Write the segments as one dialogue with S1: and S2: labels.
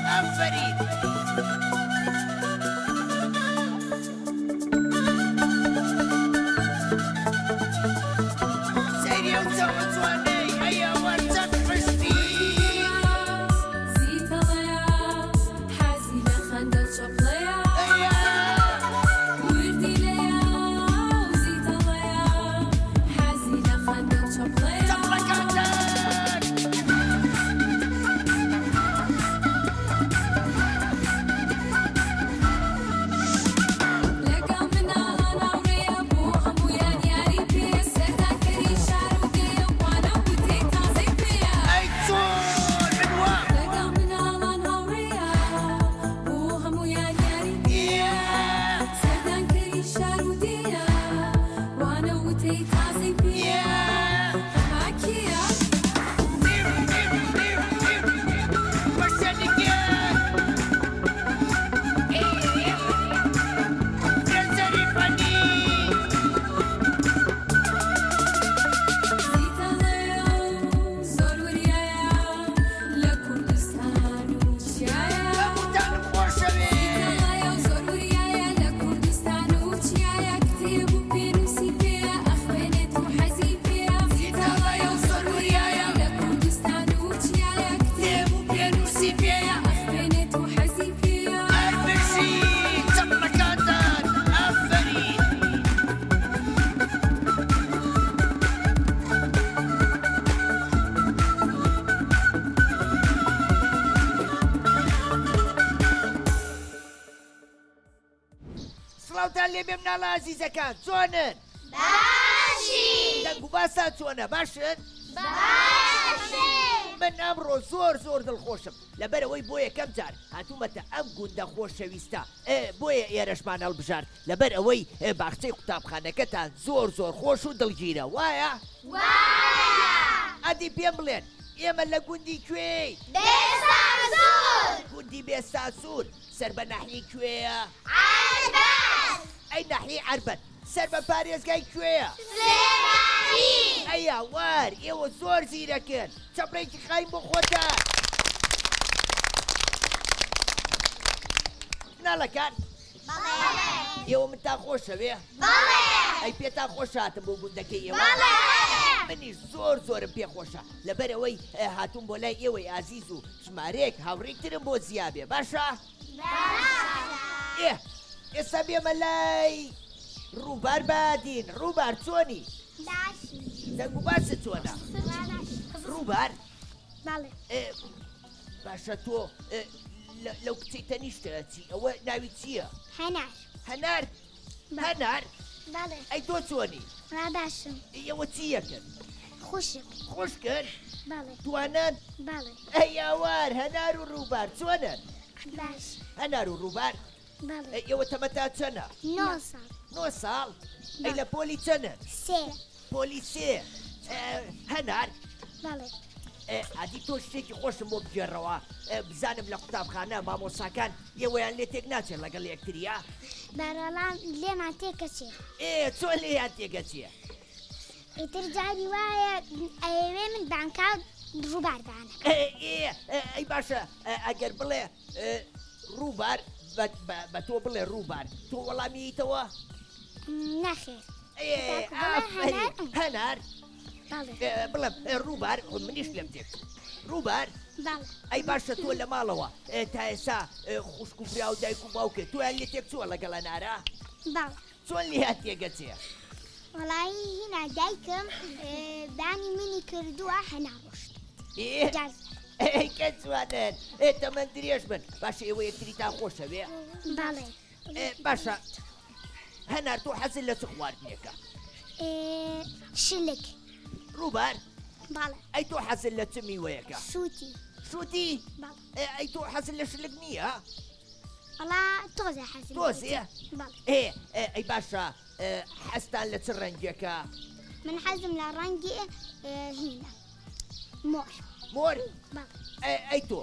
S1: ئافەرین. سەیری ئەو چاوە جوانەی ئەی ئەوە چەند حشتی.
S2: زیتەڵەیە حەزی لە خەندە و چەپڵەیە
S1: ئەیە.
S2: وردیلەیە و زیتەڵەیە حەزی لە خەندە و چەپڵەیە.
S1: چەپڵەکانتان.
S2: لەگەڵ مناڵان هاوڕێیە بۆ هەموویان یاری پێیە سەردانکەری شار و دێیە و وانە و وتەی تازەی پێیە.
S1: ئەی چۆن من وام.
S2: لەگەڵ مناڵان هاوڕێیە بۆ هەموویان یاری پێیە سەردانکەری شار و دێیە وانە و وتەی تازەی پێیە ئەمە کێیە؟ زیتەڵەیە و زۆر وریایە لە کوردستان و چیایە. زیتەڵەیە و زۆر وریایە لە کوردستان و چیایە کتێب و پێنووسی پێیە ئەخوێنێت و حەزی پێیە. زیتەڵەیە و زۆر وریایە لە کوردستان و چیایە کتێب و پێنووسی پێیە ئەخوێنێت و حەزی پێیە.
S1: هەر بژی چەپڵەکانتان ئافەرین. سڵاوتان لێبێ مناڵە ئازیزەکان چۆنن؟
S3: باشین.
S1: دەنگ و باستان چۆنە باشن؟
S3: باشن.
S1: من ئەمڕۆ زۆر زۆر دڵخۆشم لەبەرئەوەی بۆ یەکەم جار هاتوومەتە ئەم گوندە خۆشەویستە بۆیە ئێرەشمان هەڵبژارد لەبەر ئەوەی باخچەی قوتابخانەکەتان زۆر زۆر خۆش و دڵگیرە وایە؟
S3: وایە.
S1: ئەدی پێم بڵێن ئێمە لە گوندی کوێین؟
S3: بێستانسوور.
S1: گوندی بێستانسوور سەر بە ناحیەی کوێیە؟
S3: عەربەت.
S1: ئەی ناحیەی عەربەت سەر بە پارێزگای کوێیە؟
S3: سلێمانی.
S1: ئەی هاوار ئێوە زۆر زیرەکن چەپڵەیەکی خاین بۆ خۆتان. مناڵەکان
S3: بەڵێ.
S1: ئێوە منتان خۆشەوێ؟
S3: بەڵێ.
S1: ئەی پێتان خۆشە هاتم بۆ گوندەکەی ئێوە؟
S3: بەڵێ.
S1: منیش زۆر زۆرم پێ خۆشە لەبەرئەوەی هاتووم بۆ لای ئێوەی ئازیز و ژمارەیەک هاوڕێی ترم بۆ زیابێ باشە؟ ئێ ئێستا بێمە لای ڕووبار بادین ڕووبار چۆنی؟
S3: باشی.
S1: دەنگ و باست چۆنە؟ ڕووبار
S3: بەڵێ.
S1: ئێ باشە تۆ لەو کچەی تەنیشتە چی ئەوە ناوی چییە؟
S3: هەنار.
S1: هەنار؟ هەنار؟
S3: بەڵێ.
S1: ئەی تۆ چۆنی؟
S3: وا باشم.
S1: ئێوە چی یەکن؟
S3: خوشک.
S1: خوشکن؟
S3: بەڵێ.
S1: دوانەن؟
S3: بەڵێ.
S1: ئەی هاوار هەنار و ڕووبار چۆنن؟
S3: باش.
S1: هەنار و ڕووبار؟
S3: بەڵێ.
S1: ئەی ئێوە تەمەتان چەنە؟
S3: نۆ ساڵ.
S1: نۆ ساڵ؟ ئەی لە پۆلی چەنن؟
S3: سێ.
S1: پۆلی سێ. هەنار؟
S3: بەڵێ.
S1: ئادی تۆ شتێکی خۆشم بۆ بگێڕەوە بزانم لە قوتابخانە مامۆساکان ئێوەیان لێ تێک ناچێت لەگەڵ یەکتریا؟
S3: بەرەڵام لێمان تێکەچێ.
S1: ئێ چۆن لێیان تێکەچێ؟
S3: ئیتر جاری وایە ئەیەوێ من بانکا ڕووبار بانەکەم.
S1: ئێ ئەی باشە ئەگەر بڵێ ڕووبار بە تۆ بڵێ ڕووبار تۆ وەڵامی یتەوە؟
S3: نەخێر.
S1: ئێ ئافەرین هەنار بڵێم ڕووبار منیش لێم تێک ڕووبار ئەی باشە تۆ لە ماڵەوە تا ئێسا خوشک و برا و دایک و باوکت تۆیان لێ تێک چووە لەگەڵ هەنارا؟ چۆن لێیان تێگەچێ؟
S3: وەڵایی هینا دایکم بانی منی کردووە هەنا ڕۆشت.
S1: ئەی کە جوانن ئێ تەمەن درێژ بن باشە ئێوە یەکتریتان خۆشەوێ؟
S3: بەڵێ.
S1: باشە هەنار تۆ حەزت لە چ خواردنێکە؟
S3: شلک.
S1: ڕووبار؟
S3: بەڵێ.
S1: ئەی تۆ حەزت لە چ میوەیەکە؟
S3: سووتی.
S1: سووتی؟
S3: بەڵێ.
S1: ئەی تۆ حەزت لە شلک نییە؟
S3: وەڵا تۆزێ حەزم
S1: تۆزێ؟
S3: بەڵێ.
S1: ئێ ئەی باشە حەزتان لە چ ڕەنگێکە؟
S3: من حەزم لە ڕەنگی هینە مۆر.
S1: مۆر؟
S3: بەڵێ.
S1: ئەی تۆ؟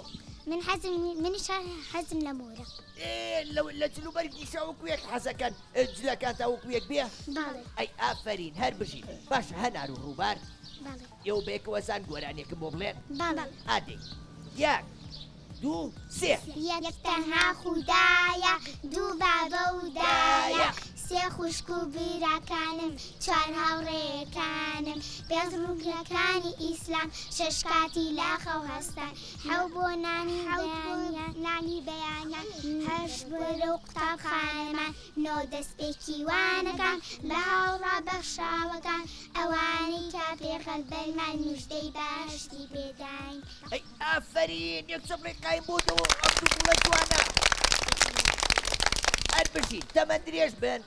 S3: من حەزم منیش حەزم لە مۆرە.
S1: ئێ لە جل و بەرگیشا وەکو یەک حەزەکەن جلەکانتان وەکو یەک بێ؟
S3: بەڵێ.
S1: ئەی ئافەرین هەر بژین. باشە هەنار و ڕووبار
S3: بەڵێ.
S1: ئێوە بەیەکەوە زان گۆرانیەکم بۆ بڵێن؟
S3: بەڵێ.
S1: ئادەی یەک دوو سێ.
S3: یەک تەنها خودایە دوو بابە و دایە سێ خوشک و براکانم چوار هاوڕێیەکانم پێنج ڕوکنەکانی ئیسلام شەش کاتی لە خەو هەستان حەو بۆ نانی بەیانیان نانی بەیانیان هەشت بەرەو قوتابخانەمان نۆ دەستپێکی وانەکان بە هاوڕا بەخشراوەکان ئەوانەی کە پێغەمبەرمان مژدەی بەهەشتی پێداین.
S1: ئەی ئافەرین یەک چەپڵەی قایم بۆ تۆ ئەم دوو گوڵە جوانە هەر بژین تەمەن درێژ بن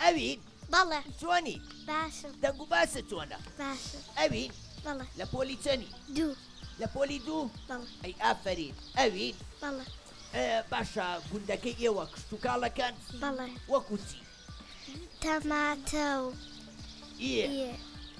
S1: ئەوین
S3: بەڵێ.
S1: چۆنی؟
S3: باشم.
S1: دەنگ و باست چۆنە؟
S3: باشم.
S1: ئەوین؟
S3: بەڵێ.
S1: لە پۆلی چەنی؟
S3: دوو.
S1: لە پۆلی دوو؟
S3: بەڵێ.
S1: ئەی ئافەرین. ئەوین؟
S3: بەڵێ.
S1: باشە گوندەکەی ئێوە کشتوکاڵەکەن؟
S3: بەڵێ.
S1: وەکو چی؟
S3: تەماتە و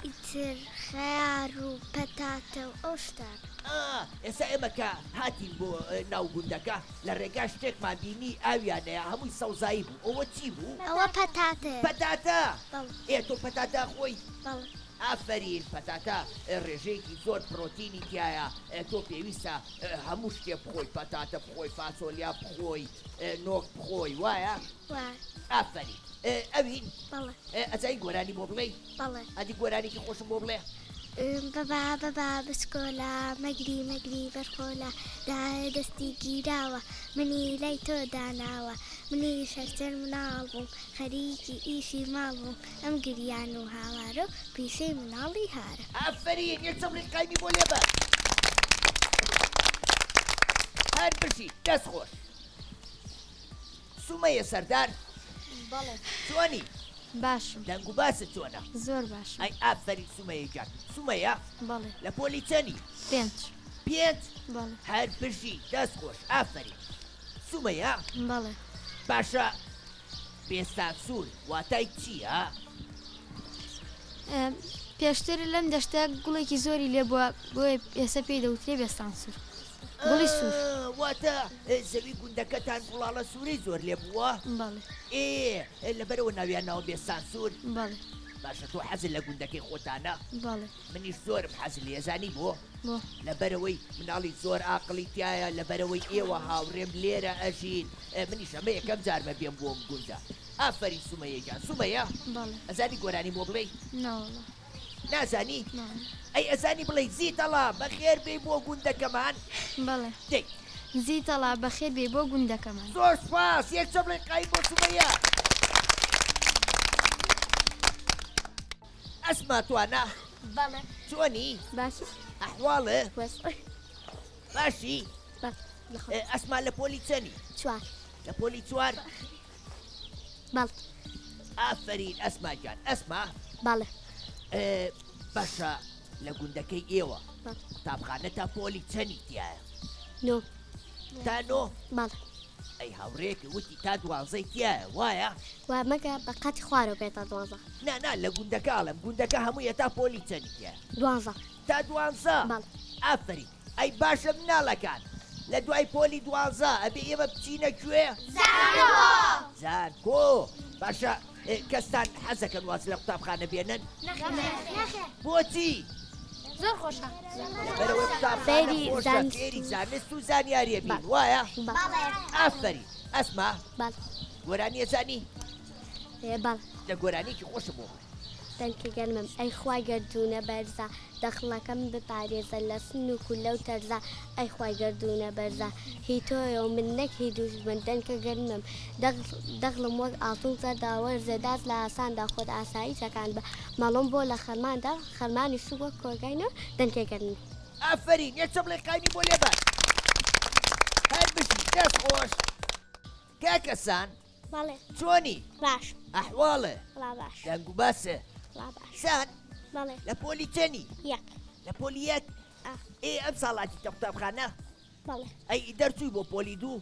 S3: ئیتر خەیار و پەتاتە و ئەو شتانە.
S1: ئا ئێستا ئێمە کە هاتین بۆ ناو گوندەکە لە ڕێگا شتێکمان بینی ئاویانەیە هەمووی سەوزایی بوو ئەوە چی بوو؟
S3: ئەوە پەتاتەیە.
S1: پەتاتە؟
S3: بەڵێ.
S1: ئێ تۆ پەتاتە ئەخۆی؟
S3: بەڵێ.
S1: ئافەرین پەتاتە ڕێژەیەکی زۆر پڕۆتینی تیایە تۆ پێویستە هەموو شتێ بخۆی پەتاتە بخۆی فاسۆلیا بخۆی نۆک بخۆی وایە؟
S3: وایە.
S1: ئافەرین ئەوین
S3: بەڵێ.
S1: ئەزانی گۆرانی بۆ بڵێی؟
S3: بەڵێ.
S1: ئەدی گۆرانێکی خۆشم بۆ بڵێ.
S3: بەبا بەبا بچکۆلە مەگری مەگری بەرخۆلە دایە دەستی گیراوە منی لای تۆ داناوە منیش هەرچەند مناڵ بووم خەریکی ئیشی ماڵ بووم ئەم گریان و هاوارە و پیشەی مناڵی هارە.
S1: ئافەرین یەک چەپڵی قایمی بۆ لێبە. هەر بژیت دەست خۆش. سومەیە سەردار.
S4: بەڵێ.
S1: چۆنی؟
S4: باشم.
S1: دەنگ و باست چۆنە؟
S4: زۆر باشم.
S1: ئەی ئافەرین سومەیە گیان. سومەیە؟
S4: بەڵێ.
S1: لە پۆلی چەنی؟
S4: پێنج.
S1: پێنج؟
S4: بەڵێ.
S1: هەر بژی دەست خۆش ئافەرین. سومەیە؟
S4: بەڵێ.
S1: باشە بێسانسوور واتای چییە؟
S4: پێشتر لەم دەشتە گوڵێکی زۆری لێ بووە بۆیە ئێستا پێی دەوترێ بێستانسوور گوڵی سوور.
S1: واتە زەوی گوندەکەتان گوڵاڵە سوورەی زۆر لێ بووە؟
S4: بەڵێ.
S1: ئێ لەبەرئەوە ناویان ناوە بێستانسوور؟
S4: بەڵێ.
S1: باشە تۆ حەزت لە گوندەکەی خۆتانە؟
S4: بەڵێ.
S1: منیش زۆرم حەز لێیە زانی بۆ؟
S4: بۆ؟
S1: لەبەرئەوەی مناڵی زۆر ئاقڵی تیایە لەبەرئەوەی ئێوە هاوڕێم لێرە ئەژین منیش ئەمە یەکەم جارمە بێم بۆ ئەم گوندە. ئافەرین سومەیە گیان. سومەیە؟
S4: بەڵێ.
S1: ئەزانی گۆرانی بۆ بڵێی؟
S4: نەوەڵا.
S1: نازانی؟
S4: نا.
S1: ئەی ئەزانی بڵێی زیتەڵا بەخێر بێی بۆ گوندەکەمان؟
S4: بەڵێ.
S1: دەی.
S4: زیتەڵا بەخێر بێی بۆ گوندەکەمان.
S1: زۆر سوپاس. یەک چەپڵەی قایم بۆ سومەیە. ئەسما توانا؟
S3: بەڵێ.
S1: چۆنی؟
S3: باشم.
S1: ئەحواڵت؟
S3: بەس.
S1: باشی؟
S3: بەڵێ.
S1: ئەسما لە پۆلی چەنی؟
S3: چوار.
S1: لە پۆلی چوار؟
S3: بەڵێ.
S1: ئافەرین ئەسما گیان. ئەسما؟
S3: بەڵێ.
S1: باشە لە گوندەکەی ئێوە قوتابخانە تا پۆلی چەنی تایە؟
S3: نۆ.
S1: تا نۆ؟
S3: بەڵێ.
S1: ئەی هاوڕێیەکە وتی تا دوانزەی تایە وایە؟
S3: وا مەگە بە قاتی خوارەوە بێت تا دوانزە.
S1: نا نا لە گوندەکە ئەڵێم گوندەکە هەموویە تا پۆلی چەنی تایە؟
S3: دوانزە.
S1: تا دوانزە؟
S3: بەڵێ.
S1: ئافەرین. ئەی باشە مناڵەکان لە دوای پۆلی دوانزە ئەبێ ئێمە بچینە کوێ؟
S3: زانکۆ.
S1: زانکۆ. باشە کەستان حەزەکەن واز لە قوتابخانە بێنن؟
S3: نەخێر.
S1: بۆچی؟
S3: زۆر خۆشە.
S1: لەبەرئەوەی قوتابخانە خۆشە فێری زانست و زانیاریە بین وایە؟
S3: بەڵێ.
S1: ئافەرین. ئەسما.
S3: بەڵێ.
S1: گۆرانیە زانی؟
S3: بەڵێ.
S1: دە گۆرانیەکی خۆشم بۆ بڵێ.
S3: دەنکە گەرمم ئەی خوای گەردوونە بەرزە دەخڵەکەم بپارێزە لە سنوک و لەو تەرزە ئەی خوای گەردوونە بەرزە هی تۆیە و من نەک هی دوژمن دەنکە گەرمم دەغڵم وەک ئاڵتون زەردە وەرزێ داس لە ئاساندا خۆت ئاسایی چەکان بە مەڵۆم بۆ لە خەرماندا خەرمانی سوک وەک کۆگای نۆ دەنکە گەرمم.
S1: ئافەرین یەک چەپڵەی قایمی بۆ لێبە هەر بژی دەست خۆش کاکە سان.
S3: بەڵێ.
S1: چۆنی؟
S3: باش.
S1: ئەحواڵێ؟
S3: وەڵا باش.
S1: دەنگ و باسێ؟
S3: وەڵا باش.
S1: سان؟
S3: بەڵێ.
S1: لە پۆلی چەنی؟
S3: یەک.
S1: لە پۆلی یەک؟
S3: ئا.
S1: ئێ ئەم ساڵ هاتیتە قوتابخانە؟
S3: بەڵێ.
S1: ئەی دەرچووی بۆ پۆلی دوو؟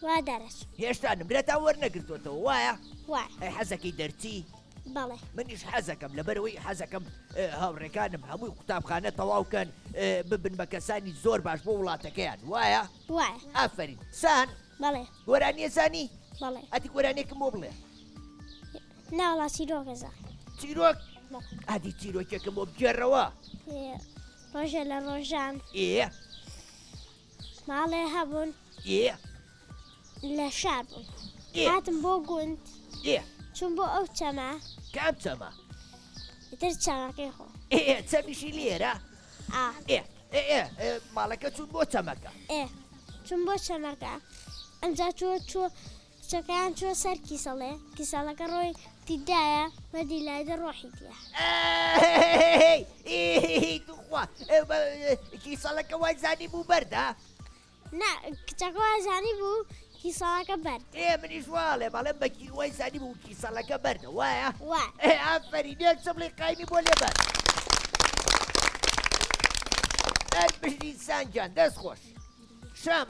S3: وا دەرەچم.
S1: هێشتا نمرەتان وەرنەگرتۆتەوە وایە؟
S3: وایە.
S1: ئەی حەزەکەی دەرچی؟
S3: بەڵێ.
S1: منیش حەزەکەم لەبەرئەوەی حەزەکەم هاوڕێکانم هەمووی قوتابخانە تەواو کەن ببن بە کەسانی زۆر باش بۆ وڵاتەکەیان وایە؟
S3: وایە.
S1: ئافەرین سان.
S3: بەڵێ.
S1: گۆرانیە زانی؟
S3: بەڵێ.
S1: ئەدی گۆرانیەکم بۆ بڵێ.
S3: نا وەڵا چیرۆکە زان.
S1: چیرۆک؟ ئەدی چیرۆکێکم بۆ بگێڕەوە.
S3: ڕۆژێ لە ڕۆژان.
S1: ئێ.
S3: ماڵێ هەبوون.
S1: ئێ.
S3: لە شار بوون. هاتم بۆ گوند.
S1: ئێ.
S3: چوون بۆ ئەو چەمە.
S1: کام چەمە؟
S3: ئیتر چەمەکەی خۆ.
S1: ئێ چەمیشی لێرە؟
S3: ئا.
S1: ئێ ئێ ئێ ماڵەکە چوون بۆ چەمەکە.
S3: ئێ چوون بۆ چەمەکە. ئەمجا چووە چووە کچەکەیان چووە سەر کیسەڵێ، کیسەڵەکە ڕۆی تیدایە، مەدی لایدە ڕۆحی تیا.
S1: ئەی توخوا کیسەڵەکە وای زانی بوو بەردە؟
S3: نا کچەکە وای زانی بوو کیسەڵەکە بەرد.
S1: ئێ منیش واڵێم ئەڵێم بە کی وای زانی بوو کیسەڵەکە بەردە وایە؟
S3: وایە.
S1: ئێ ئافەرین یەک چمڵی قایمی بۆ لێ بەر. ئەر بژی سان گیان دەست خۆش. شەم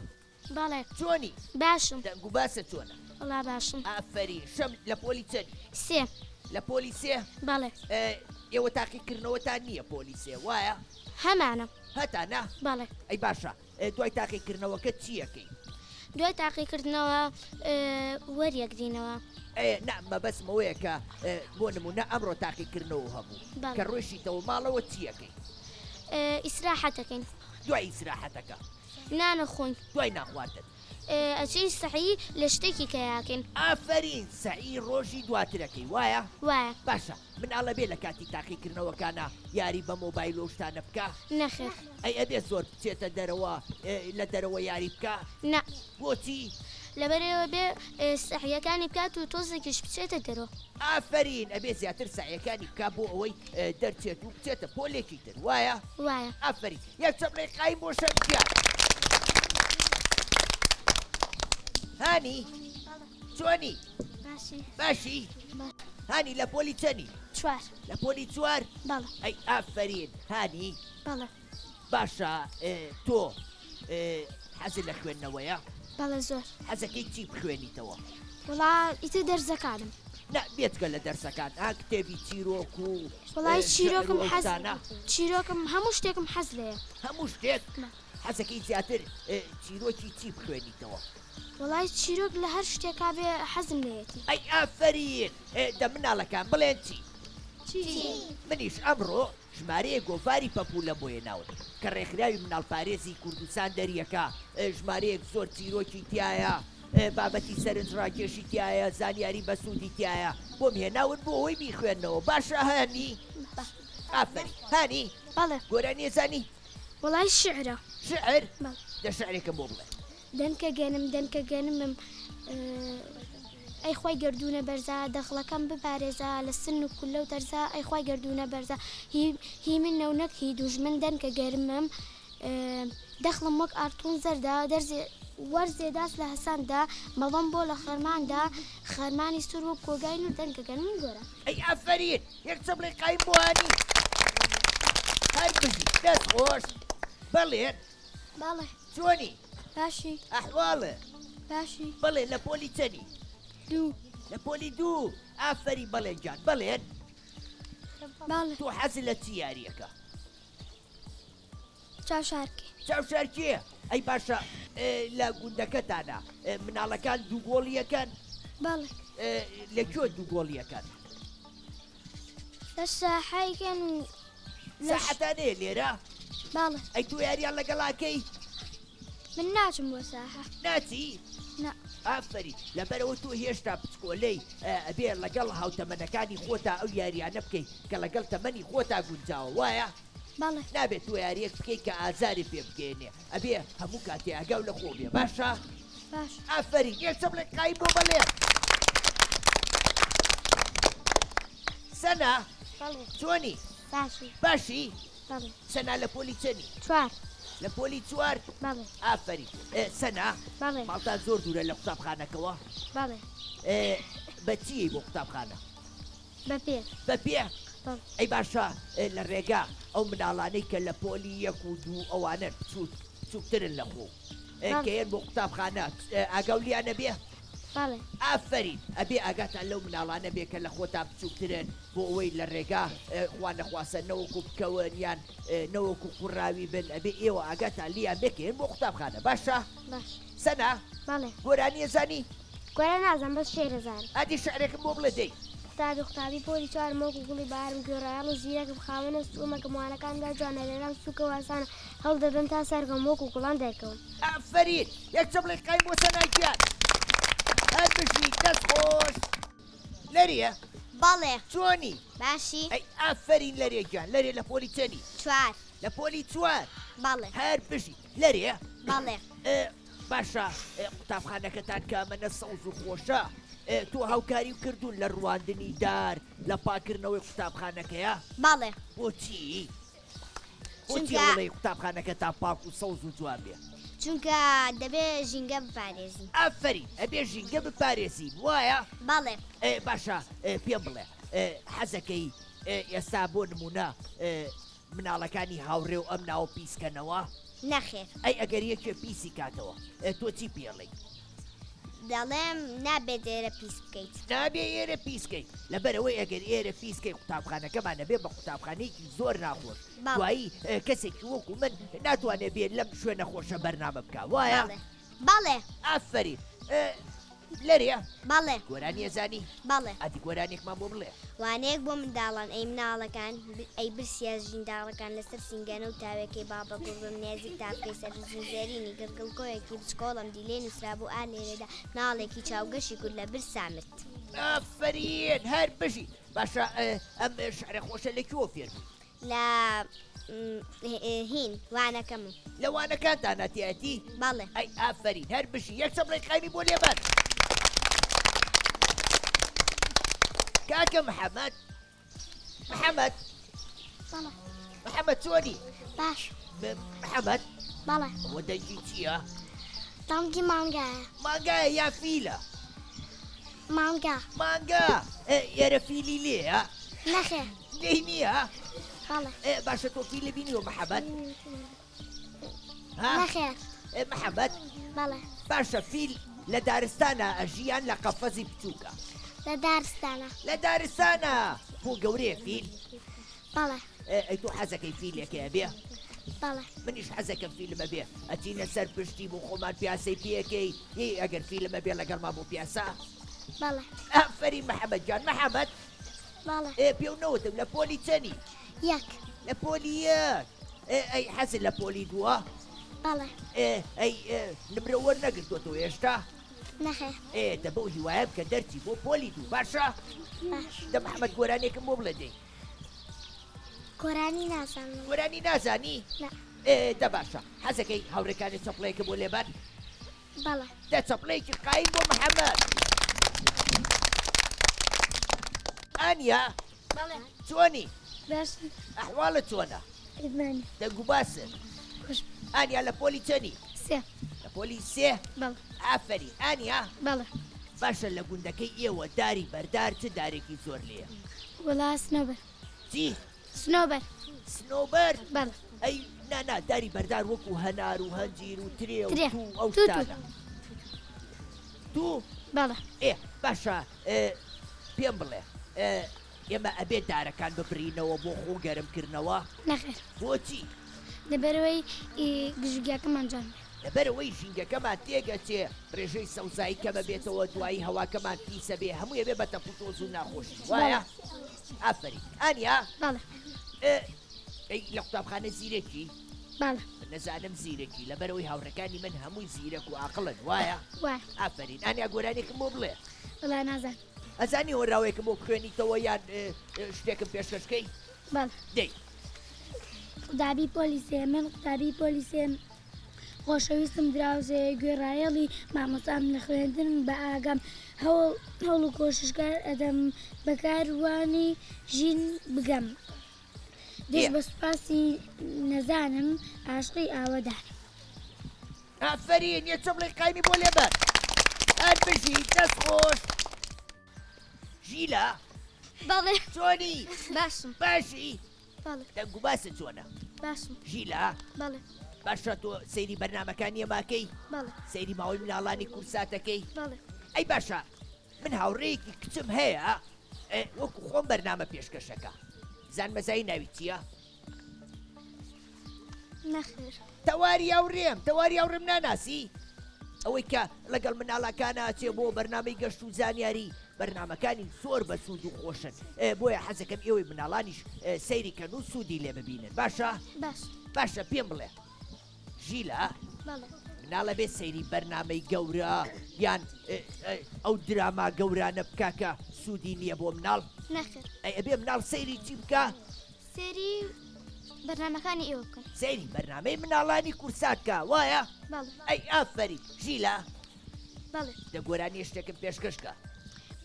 S4: بەڵێ.
S1: چۆنی؟
S4: باشم.
S1: دەنگ و باست چۆنە؟
S4: وەڵا باشم.
S1: ئافەرین. شەم لە پۆلی چەنی؟
S4: سێ.
S1: لە پۆلی سێ؟
S4: بەڵێ.
S1: ئێوە تاقیکردنەوەتان نییە پۆلی سێ وایە؟
S4: هەمانە.
S1: هەتانە؟
S4: بەڵێ.
S1: ئەی باشە دوای تاقیکردنەوەکە چییەکەی؟
S4: دوای تاقیکردنەوە وەریەگرینەوە.
S1: نا مەبەستم ئەوەیە کە بۆ نمونە ئەمڕۆ تاقیکردنەوە هەبوو کە ڕۆیشتیتەوە ماڵەوە چییەکەی؟
S4: ئیسراحەتەکەین.
S1: دوای ئیسراحەتەکە؟
S4: نان ئەخۆین.
S1: دوای نان خواردن.
S4: ئەچین سەعی لە شتێکی کەیاکەین.
S1: ئافەرین سەعی ڕۆژی دواترەکەی وایە؟
S4: وایە.
S1: باشە مناڵ ئەبێ لە کاتی تاقیکردنەوەکانا یاری بە مۆبایل و ئەو شتانە بکا؟
S4: نەخێر.
S1: ئەی ئەبێ زۆر بچێتە دەرەوە لە دەرەوە یاری بکا؟
S4: نا.
S1: بۆچی؟
S4: لەبەرئەوە بێ سەعیەکانی بکات و تۆزێکیش بچێتە دەرەوە.
S1: ئافەرین ئەبێ زیاتر سەعیەکانی بکا بۆ ئەوەی دەرچێت و بچێتە پۆلێکی تر وایە؟
S4: وایە.
S1: ئافەرین یەک چەپڵەی قایم بۆ شەم گیان. هانی چۆنی؟
S3: باشی.
S1: باشی؟ هانی لە پۆلی چەنی؟
S3: چوار.
S1: لە پۆلی چوار؟
S3: بەڵێ.
S1: ئەی ئافەرین هانی.
S3: بەڵێ.
S1: باشە تۆ حەزت لە خوێندنەوەیە؟
S3: بەڵێ زۆر.
S1: حەزەکەی چی بخوێنیتەوە؟
S4: وەڵا ئیتر دەرسەکانم.
S1: نا بێجگە لە دەرسەکان ئا کتێبی چیرۆک و
S4: وەڵای
S1: شیعر
S4: چیرۆکم
S1: و ئەو
S4: حەز
S1: شتانە؟
S4: چیرۆکم هەموو شتێکم حەز لێیە.
S1: هەموو شتێک؟ حەزەکەی زیاتر چیرۆکی چی بخوێنیتەوە؟
S4: وەڵای چیرۆک لە هەر شتێکا بێ حەزم لێیەتی.
S1: ئەی ئافەرین دە مناڵەکان بڵێن چی؟
S4: چی؟
S1: منیش ئەمڕۆ ژمارەیەک گۆڤاری پەپوولەم بۆ هێناون کە ڕێکخراوی مناڵپارێزی کوردستان دەریەکا، ژمارەیەک زۆر چیرۆکی تیایە، بابەتی سەرنجڕاکێشی تیایە، زانیاری بەسوودی تیایە، بۆم هێناون بۆ ئەوەی بیخوێننەوە، باشە هانی؟ ئافەرین هانی.
S4: بەڵێ.
S1: گۆرانی ئەزانی؟
S4: وەڵای شیعرە.
S1: شیعر؟
S4: بەڵێ.
S1: دە شیعرێکم بۆ بڵێ.
S4: دەنکە گەنم دەنکە گەنمم ئەی خوای گەردوونە بەرزە دەخڵەکەم بپارێزە لە سن و کوللە و تەرزە ئەی خوای گەردوونە بەرزە هی هی منە و نەک هی دوژمن دەنکە گەرمم دەخڵم وەک ئارتوون زەردە دەرزێ وەرزێ داس لە هەساندا مەڵۆم بۆ لە خەرماندا خەرمانی سوور وەک کۆگای نوور دەنکە گەنمم گۆران.
S1: ئەی ئافەرین یەک چەپڵەی قایم بۆ هانی هەر بژی دەست خۆش بەڵێن.
S4: بەڵێ.
S1: چۆنی؟
S4: باشی.
S1: ئەحواڵت؟
S4: باشی.
S1: بەڵێ لە پۆلی چەنی؟
S4: دوو.
S1: لە پۆلی دوو ئافەرین بەڵێن گیان بەڵێن.
S4: بەڵێ.
S1: تۆ حەزت لە چ یارییەکە؟
S4: چاوشارکێ.
S1: چاوشارکێ؟ ئەی باشە لە گوندەکەتانا مناڵەکان دوو گۆڵییەکەن؟
S4: بەڵێ.
S1: لە کوێ دوو گۆڵییەکەن؟
S4: لە ساحەیکەن و
S1: ساحەتان هەیە لێرە؟
S4: بەڵێ.
S1: ئەی تۆ یاریان لەگەڵاکەی؟
S4: من ناچم بۆ ساحە.
S1: ناچی؟
S4: نا.
S1: ئافەرین لەبەرئەوە تۆ هێشتا بچکۆلەی ئەبێ لەگەڵ هاوتەمەنەکانی خۆتا ئەو یاریانە بکەی کە لەگەڵ تەمەنی خۆتا گونجاوە وایە؟
S4: بەڵێ.
S1: نابێت تۆ یاریەک بکەی کە ئازارت پێ بگەیەنێ ئەبێ هەموو کاتێ ئاگاو لە خۆ بێ باشە؟
S4: باشە.
S1: ئافەرین یەک چەپڵێک قایم بۆ بەڵێ. سەنا
S3: بەڵێ.
S1: چۆنی؟
S3: باشی.
S1: باشی؟
S3: بەڵێ.
S1: سەنا لە پۆلی چەنی؟
S3: چوار.
S1: لە پۆلی چوار؟
S3: بەڵێ.
S1: ئافەرین. سەنا.
S3: بەڵێ.
S1: ماڵتان زۆر دوورە لە قوتابخانەکەوە؟
S3: بەڵێ.
S1: بە چی بۆ قوتابخانە؟
S3: بە پێ.
S1: بە پێ؟
S3: بەڵێ.
S1: ئەی باشە لە ڕێگا ئەو مناڵانەی کە لە پۆلی یەک و دوو ئەوانەن بچووک بچووکترن لە خۆو کە یەن بۆ قوتابخانە ئاگاو لیان ئەبێ؟
S3: بەڵێ.
S1: ئافەرین ئەبێ ئاگاتان لەو مناڵانە بێ کە لە خۆتان بچوکترن بۆ ئەوەی لە ڕێگا خوا نەخواستە نەوەکو بکەون یان نەوەکو قوڕاوی بن ئەبێ ئێوە ئاگاتان لیان بێ کە یەن بۆ قوتابخانە باشە؟
S3: باش.
S1: سەنا؟
S3: بەڵێ.
S1: گۆرانی ئەزانی؟
S3: گۆرانی نازانم بەس شعر ئەزانم.
S1: ئەدی شعرێکم بۆ بڵێ دەی.
S3: قوتابی قوتابی پۆلی چوارم وەکو گوڵی بەهارم گوێڕایەڵ و زیرەکم خاوەن هەست و ئەمەکم وانەکاندا جوانە لەلام سوکە و ئاسانە هەوڵ دەدەم تا سەرکەوم وەکو گوڵان دەرکەوم.
S1: ئافەرین یەک چەپڵەی قایم بۆ سەنا گیان هەر بژی دەست خۆش لەرێ
S3: بەڵێ.
S1: چۆنی؟
S3: باشی.
S1: ئەی ئافەرین لەرێ گیان لەرێ لە پۆلی چەنی؟
S3: چوار.
S1: لە پۆلی چوار؟
S3: بەڵێ.
S1: هەر بژی لەرێ؟
S3: بەڵێ.
S1: باشە قوتابخانەکەتان کە ئەمەنە سەوز و خۆشە تۆ هاوکاری کردوون لە ڕواندنی دار لە پاکردنەوەی قوتابخانەکەیە؟
S3: بەڵێ.
S1: بۆچی؟ بۆچی ئەوەڵەی قوتابخانەکەتان پاک و سەوز و جوان بێ؟
S3: چونکە دەبێ ژینگە بپارێزین.
S1: ئافەرین ئەبێ ژینگە بپارێزین وایە؟
S3: بەڵێ.
S1: باشە پێم بڵێ حەزەکەی ئێستا بۆ نمونە مناڵەکانی هاوڕێ و ئەم ناوە پیس کەنەوە؟
S3: نەخێر.
S1: ئەی ئەگەر یەکێ پیسی کاتەوە تۆ چی پێڵێی؟
S3: دەڵێم نابێت ئێرە پیس بکەیت.
S1: نابێ ئێرە پیس کەیت لەبەرئەوەی ئەگەر ئێرە پیس کەی قوتابخانەکەمان ئەبێ بە قوتابخانەیەکی زۆر ناخۆش
S3: بەڵێ.
S1: دوایی کەسێکی وەکو من ناتوانێ بێ لەم شوێنە خۆشە بەرنامە بکا وایە؟
S3: بەڵێ. بەڵێ.
S1: ئافەرین. لەرێ؟
S3: بەڵێ.
S1: گۆرانی ئەزانی؟
S3: بەڵێ.
S1: ئەدی گۆرانیەکمان بۆ بڵێ.
S3: وانەیەک بۆ منداڵان ئەی مناڵەکان ئەی برسیە ژینداڕەکان لەسەر سینگەنە و تاوێکەی بابە گوڕبم نێزیک تاپکەی سەر زێرینی گڕگڵکۆیەکی بچکۆڵەم دی لێ نووسرابوو ئا لێرەدا مناڵێکی چاوگەشی کورد لە برسا مرد.
S1: ئافەرین هەر بژی باشە ئەم شعرە خۆشە لە کوێوە فێر بووی؟
S3: لە هین وانەکەم.
S1: لە وانەکانتانا تیایەتی؟
S3: بەڵێ.
S1: ئەی ئافەرین هەر بژی یەک چەپڵەی قایمی بۆ لێبەن. کاکە محەمەد محەمەد
S3: بەڵێ.
S1: محەمەد چۆنی؟
S3: باش.
S1: محەمەد
S3: بەڵێ.
S1: ئەوە دەنگی چییە؟
S3: دەنگی مانگایە.
S1: مانگایە یا فیلە؟
S3: مانگا.
S1: مانگا ئێرە فیلی لێیە؟
S3: نەخێر.
S1: لێی نییە؟
S3: بەڵێ.
S1: باشە تۆ فیلت بینیوە محەمەد؟ ها؟
S3: نەخێر.
S1: محەمەد؟
S3: بەڵێ.
S1: باشە فیل لە دارستانا ئەژی یان لە قەفەزی بچووکە؟
S3: لە دارستانا.
S1: لە دارستانا. بۆ گەورەیە فیل؟
S3: بەڵێ.
S1: ئەی تۆ حەزەکەی فیلێکێ ئەبێ؟
S3: بەڵێ.
S1: منیش حەزەکەم فیلم ئەبێ. ئەچینە سەر پشتی بۆ خۆمان پیاسەی پێکەی. یەی ئەگەر فیلم ئەبێ لەگەڵمان بۆ پیاسە؟
S3: بەڵێ.
S1: ئافەرین محەمەد گیان. محەمەد؟
S3: بەڵێ.
S1: ئێ پێو نەوتم لە پۆلی چەنی؟
S3: یەک.
S1: لە پۆلی یەک. ئێ ئەی حەزت لە پۆلی دووە؟
S3: بەڵێ.
S1: ئێ ئەی نمرە وەرنەگرتۆتەوە هێشتا؟
S3: نەخێر.
S1: ئێ دە بەو هیوایە بکە دەرچی بۆ پۆلی دوو باشە؟
S3: باش.
S1: دە محەمەد گۆرانیەکم بۆ بڵێ دەی.
S3: گۆرانی نازانم.
S1: گۆرانی نازانی؟
S3: نا.
S1: ئێ دە باشە حەزەکەی هاوڕێکانت چەپڵەیەکە بۆ لێبەن؟
S3: بەڵێ.
S1: دە چەپڵەیەکی قایم بۆ محەمەد. ئانیا.
S4: بەڵێ.
S1: چۆنی؟
S4: باشم.
S1: ئەحواڵت چۆنە؟
S4: ئیمانی.
S1: دەنگ و باست؟
S4: خۆش.
S1: ئانیا لە پۆلی چەنی؟
S4: سێ.
S1: لە پۆلی سێ؟
S4: بەڵێ.
S1: ئافەرین. ئانیا.
S4: بەڵێ.
S1: باشە لە گوندەکەی ئێوە داری بەردار چ دارێکی زۆر لێیە؟
S4: وەڵا سنۆبەر.
S1: چی؟
S4: سنۆبەر.
S1: سنۆبەر؟
S4: بەڵێ.
S1: ئەی نا نا داری بەردار وەکو هەنار و هەنجیر و ترێ و
S4: ترێ.
S1: توو ئەو
S4: توو توو.
S1: شتانە. توو؟
S4: بەڵێ.
S1: ئێ باشە پێم بڵێ ئێمە ئەبێ دارەکان ببرینەوە بۆ خۆ گەرم کردنەوە؟
S4: نەخێر.
S1: بۆچی؟
S4: لەبەرئەوەی گژوگیاکەمان جوان بێ.
S1: لەبەرئەوەی ژینگەکەمان تێکئەچێ، ڕێژەی سەوزایی کەمەبێتەوە، دوایی هەواکەمان پیسەبێ، هەمووی ئەبێ بە تەپوتۆز و ناخۆشی، وایە؟ ئافەرین. ئانیا؟
S4: بەڵێ.
S1: ئەی لە قوتابخانە زیرەکی؟
S4: بەڵێ.
S1: من نەزانم زیرەکی، لەبەرئەوەی هاوڕێکانی من هەمووی زیرەک و ئاقڵن، وایە؟
S4: وایە.
S1: ئافەرین. ئانیا گۆرانیەکم بۆ بڵێ.
S4: وەڵا نازانم.
S1: ئەزانی هۆنراوەیەکم بۆ بخوێنیتەوە یان شتێکم پێشکەش کەی؟
S4: بەڵێ.
S1: دەی.
S4: قوتابی پۆلی سێ من قوتابی پۆلی سێم خۆشەویستم دراوسێ گوێڕایەڵی مامۆستام لە خوێندنم بە ئاگام هەوڵ هەوڵ و کۆششکار ئەدەم بە کاروانی ژین بگەم دژ بە سوپاسی نەزانم عاشقی ئاوەدانم.
S1: ئافەرین یە چەپڵەی قایمی بۆ لێبەن هەر بژی دەست خۆش ژیلا
S4: بەڵێ
S1: چۆنی
S4: باشم
S1: باشی
S4: بەڵێ
S1: دەنگ و باست چۆنە
S4: باشم
S1: ژیلا
S4: بەڵێ
S1: باشە تۆ سەیری بەرنامەکانی ئێماکەی
S4: بەڵێ
S1: سەیری ماوەی مناڵانی کورساتەکەی
S4: بەڵێ.
S1: ئەی باشە من هاوڕێیەکی کچم هەیە وەکو خۆم بەرنامە پێشکەشەکە زانمەزای ناوی چییە؟
S4: نەخێر.
S1: تەواری هاوڕێم تەواری هاوڕێم ناناسی؟ ئەوەی کە لەگەڵ مناڵەکانە ئەچێ بۆ بەرنامەی گەشت و زانیاری بەرنامەکانی زۆر بە سوود و خۆشن بۆیە حەزەکەم ئێوەی مناڵانیش سەیری کەن و سوودی لێ ببینن باشە؟
S4: باش.
S1: باشە پێم بڵێ ژیلا
S4: بەڵێ.
S1: مناڵە بێ سەیری بەرنامەی گەورە یان ئەو دراما گەورانە بکا کە سوودی نییە بۆ مناڵ؟
S4: نەخێر.
S1: ئەی ئەبێ مناڵ سەیری چی بکا؟
S4: سەیری بەرنامەکانی ئێوە بکەن.
S1: سەیری بەرنامەی مناڵانی کورسات کە وایە؟
S4: بەڵێ.
S1: ئەی ئافەرین ژیلا.
S4: بەڵێ.
S1: دە گۆرانیە شتێکم پێشکەش کە.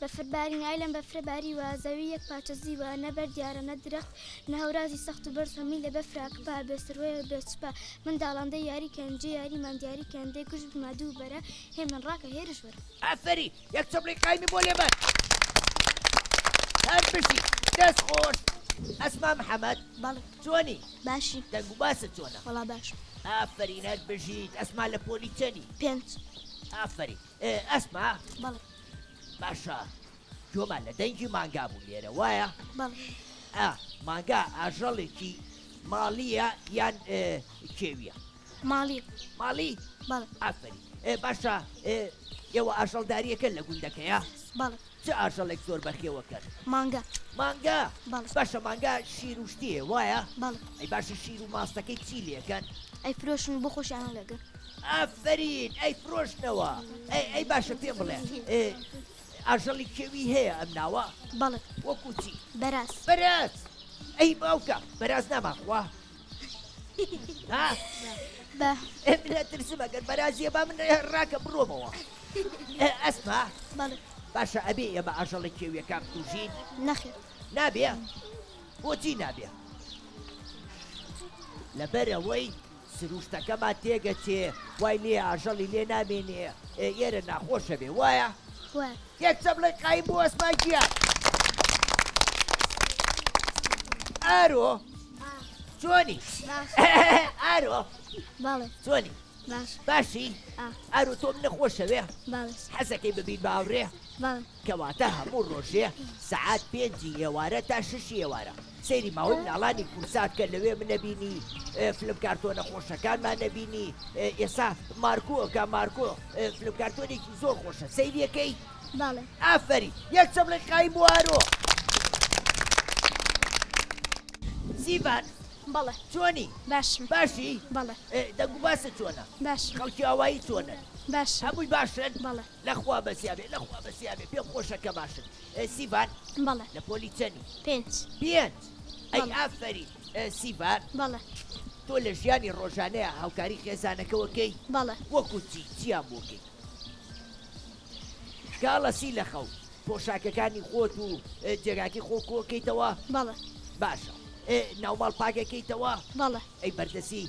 S4: بەفر بارین ئای لەم بەفرە باریوە زەوی یەک پارچە زیوە نە بەرد دیارە نە درەخت نە هەورازی سەخت و بەرز هەمووی لە بەفرا کپە بێ سروەیە و بێ چپە منداڵان دەی یاری کەن جێ یاریمان دیاری کەن دەی گوش بمە دوو بەرە هێمن ڕاکە هێرش وەرە.
S1: ئافەرین یەک چەپڵی قایمی بۆ لێبەن. هەر بژی دەست خۆش. ئەسما محەمەد
S4: بەڵێ.
S1: چۆنی؟
S4: باشی.
S1: دەنگ و باست چۆنە؟
S4: وەڵا باشم.
S1: ئافەرین هەر بژیت. ئەسما لە پۆلی چەنی؟
S4: پێنج.
S1: ئافەرین. ئەسما.
S4: بەڵێ.
S1: باشە گوێمان لە دەنگی مانگا بوو لێرە وایە؟
S4: بەڵێ.
S1: ئا مانگا ئاژەڵێکی ماڵییە یان کێویە؟
S4: ماڵی.
S1: ماڵی؟
S4: بەڵێ.
S1: ئافەرین. باشە ئێوە ئاژەڵداریەکەن لە گوندەکەیا؟
S4: بەڵێ.
S1: چ ئاژەڵێک زۆر بەخێوەکەن؟
S4: مانگا.
S1: مانگا؟
S4: بەڵێ.
S1: باشە مانگا شیر و شتی هەیە وایە؟
S4: بەڵێ.
S1: ئەی باشە شیر و ماستەکەی چی لێکەن؟
S4: ئەیفرۆشن و بۆ خۆشیان هەڵەگرن.
S1: ئافەرین ئەیفرۆشنەوە. ئەی ئەی باشە پێم بڵێ ئاژەڵی کێوی هەیە ئەم ناوە؟
S4: بەڵێ.
S1: وەکو چی؟
S4: بەراز.
S1: بەراز! ئەی باوکە بەراز نامانخوا؟ ها؟
S4: بە.
S1: من ئەترسم ئەگەر بەرازیە با من ڕاکەم بڕۆمەوە. ئەسما؟
S4: بەڵێ.
S1: باشە ئەبێ ئێمە ئاژەڵە کێویەکان بکوژین؟
S4: نەخێر.
S1: نابێ؟ بۆچی نابێ؟ لەبەرئەوەی سروشتەکەمان تێگەچێ وای لێ ئاژەڵی لێ نامێنێ ئێرە ناخۆشە بێ وایە؟
S4: وایە.
S1: یەک چەپڵەی قایم بۆ ئەسما گیان. ئارۆ چۆنی؟ ئارۆ
S4: بەڵێ.
S1: چۆنی؟
S4: باش.
S1: باشی؟
S4: ئا.
S1: ئارۆ تۆ منە خۆشەوێ؟
S4: بەڵێ.
S1: حەزەکەی ببین بە هاوڕێ؟
S4: بەڵێ.
S1: کەواتە هەموو ڕۆژێ سەعات پێنجی ئێوارە تا شەشی ئێوارە سەیری ماوەی مناڵانی کورسات کە لەوێ منەبینی فلم کارتۆنە خۆشەکانمان نەبینی ئێسا مارکۆ ئەکا مارکۆ فلم کارتۆنێکی زۆر خۆشە سەیریەکەی؟
S4: بەڵێ.
S1: ئافەرین یەک چەپڵەی قایم بۆ ئارۆ. سیڤان.
S4: بەڵێ.
S1: چۆنی؟
S4: باشم.
S1: باشی؟
S4: بەڵێ.
S1: دەنگ و باست چۆنە؟
S4: باشم.
S1: خەڵکی ئاوایی چۆنن؟
S4: باشن.
S1: هەمووی باشن؟
S4: بەڵێ.
S1: لەخوا بەزیابێ لەخوا بەزیابێ پێم خۆشە کە باشن سیڤان.
S4: بەڵێ.
S1: لە پۆلی چەنی؟
S4: پێنج.
S1: پێنج ئەی
S4: بەڵێ.
S1: ئافەرین سیڤان.
S4: بەڵێ.
S1: تۆ لە ژیانی ڕۆژانەیا هاوکاری خێزانەکەوە کەی؟
S4: بەڵێ.
S1: وەکو چی؟ چیان بۆ کەی؟ کاڵەسی لە خەو پۆشاکەکانی خۆت و جێگاکەی خۆ کۆکەیتەوە؟
S4: بەڵێ.
S1: باشە ناوماڵ پاکەکەیتەوە؟
S4: بەڵێ.
S1: ئەی بەردەسی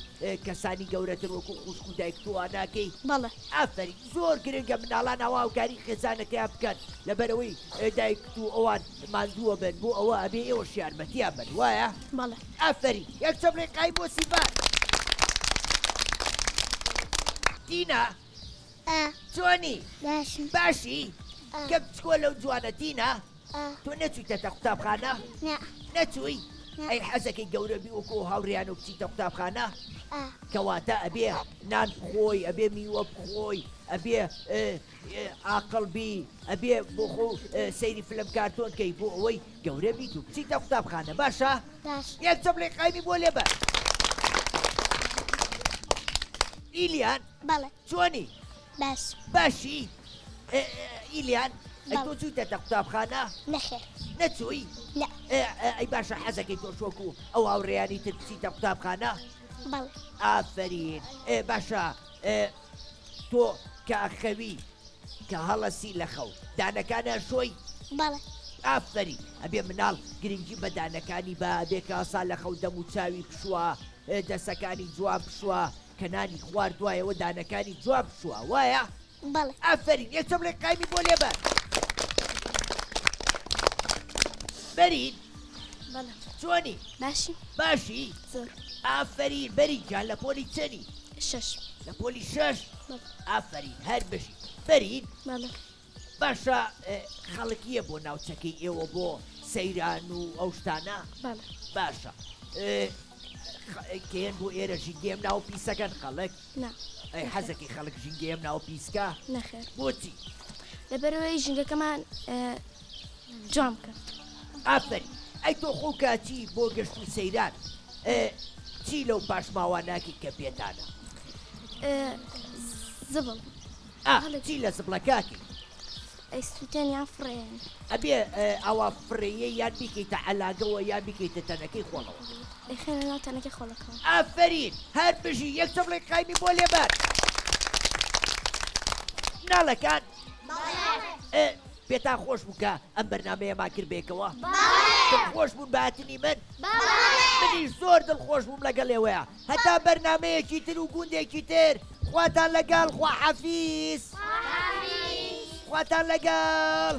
S1: کەسانی گەورەتر وەکو خوشک و دایک تۆ ناکەی؟
S4: بەڵێ.
S1: ئافەرین زۆر گرنگە مناڵان ئاوا هاوکاری خێزانەکەیان بکەن لەبەرئەوەی دایکت و ئەوان ماندووە بن بۆ ئەوە ئەبێ ئێوەش یارمەتیان بەن وایە؟
S4: بەڵێ.
S1: ئافەرین یەک چەپڵەی قایم بۆ سیڤان. تینا
S3: ئا.
S1: چۆنی؟
S3: باشم.
S1: باشی؟
S3: ئا.
S1: کەم چکۆلە و جوانە تینا؟
S3: ئا.
S1: تۆ نەچوویتەتە قوتابخانە؟
S3: نا.
S1: نەچووی؟
S3: نا.
S1: ئەی حەزەکەی گەورە بی وەکو ئەو هاوڕێیانە و بچیتە قوتابخانە؟
S3: ئا.
S1: کەواتە ئەبێ نان بخۆی، ئەبێ میوە بخۆی، ئەبێ ئاقڵ بی، ئەبێ بۆ خۆ سەیری فلم کارتۆن کەی بۆ ئەوەی گەورە بیت و بچیتە قوتابخانە باشە؟
S3: باش.
S1: یەک چەپڵەی قایمی بۆ لێبە. ئیلیان.
S3: بەڵێ.
S1: چۆنی؟
S3: باش.
S1: باشی؟ ئیلیان ئەی تۆ چوویتەتە قوتابخانە؟
S3: نەخێر.
S1: نەچووی؟
S3: نا.
S1: ئەی باشە حەزەکەی تۆش وەکو ئەو هاوڕێیانی تر بچیتە قوتابخانە؟
S3: بەڵێ.
S1: ئافەرین. باشە تۆ کە ئەخەوی کە هەڵەسی لە خەو دانەکان ئەشۆی؟
S3: بەڵێ.
S1: ئافەرین. ئەبێ مناڵ گرنگی بە دانەکانی با ئەبێ کە هەسا لە خەو دەم و چاوی بشوا دەسەکانی جوان بشوا کە نانی خوارد دوایەوە دانەکانی جوان بشوا وایە؟
S3: بەڵێ.
S1: ئافەرین یەک چەپڵەی قایمی بۆ لێبە. بەرین.
S4: بەڵێ.
S1: چۆنی؟
S4: باشی.
S1: باشی؟
S4: زۆر.
S1: ئافەرین بەرین گیان لە پۆلی چەنی؟
S4: شەش.
S1: لە پۆلی شەش؟
S4: بەڵێ.
S1: ئافەرین هەر بژی. بەرین.
S4: بەڵێ.
S1: باشە خەڵک یە بۆ ناوچەکەی ئێوە بۆ سەیران و ئەو شتانە؟
S4: بەڵێ.
S1: باشە کێن بۆ ئێرە ژینگەیەم ناو پیسەکەن خەڵک؟
S4: نا.
S1: ئەی حەزەکەی خەڵک ژینگەیەم ناو پیسکە؟
S4: نەخێر.
S1: بۆچی؟
S4: لەبەرئەوەی ژینگەکەمان جوان بکەن.
S1: ئافەرین. ئەی تۆ خۆ کاچی بۆ گەشت و سەیران چی لەو پاشماوە ناکەی کە پێتانە؟
S4: زبڵ.
S1: ئا چی لە زبڵەکە ئەکەی؟
S4: ئەیسوتێن یان فڕێیان.
S1: ئەبێ ئاوا فڕێیەی یان بیکەیتە عەلاگەوە یان بیکەیتە تەنەکەی خۆڵەوە.
S4: ئەیخەینە ناو تەنەکەی خۆڵەکەوە.
S1: ئافەرین هەر بژی یەک چەپڵەی قایمی بۆ لێبەر. مناڵەکان پێتان خۆش بوو کە ئەم بەرنامەیەمان کرد بێکەوە؟ دڵخۆش بوون بە هاتنی من؟ منیش زۆر دڵخۆش بووم لەگەڵ ئێوەیە. هەتا بەرنامەیەکی تر و گوندێکی تر خواتان لەگەڵ خواحافیز. خواتان لەگەڵ.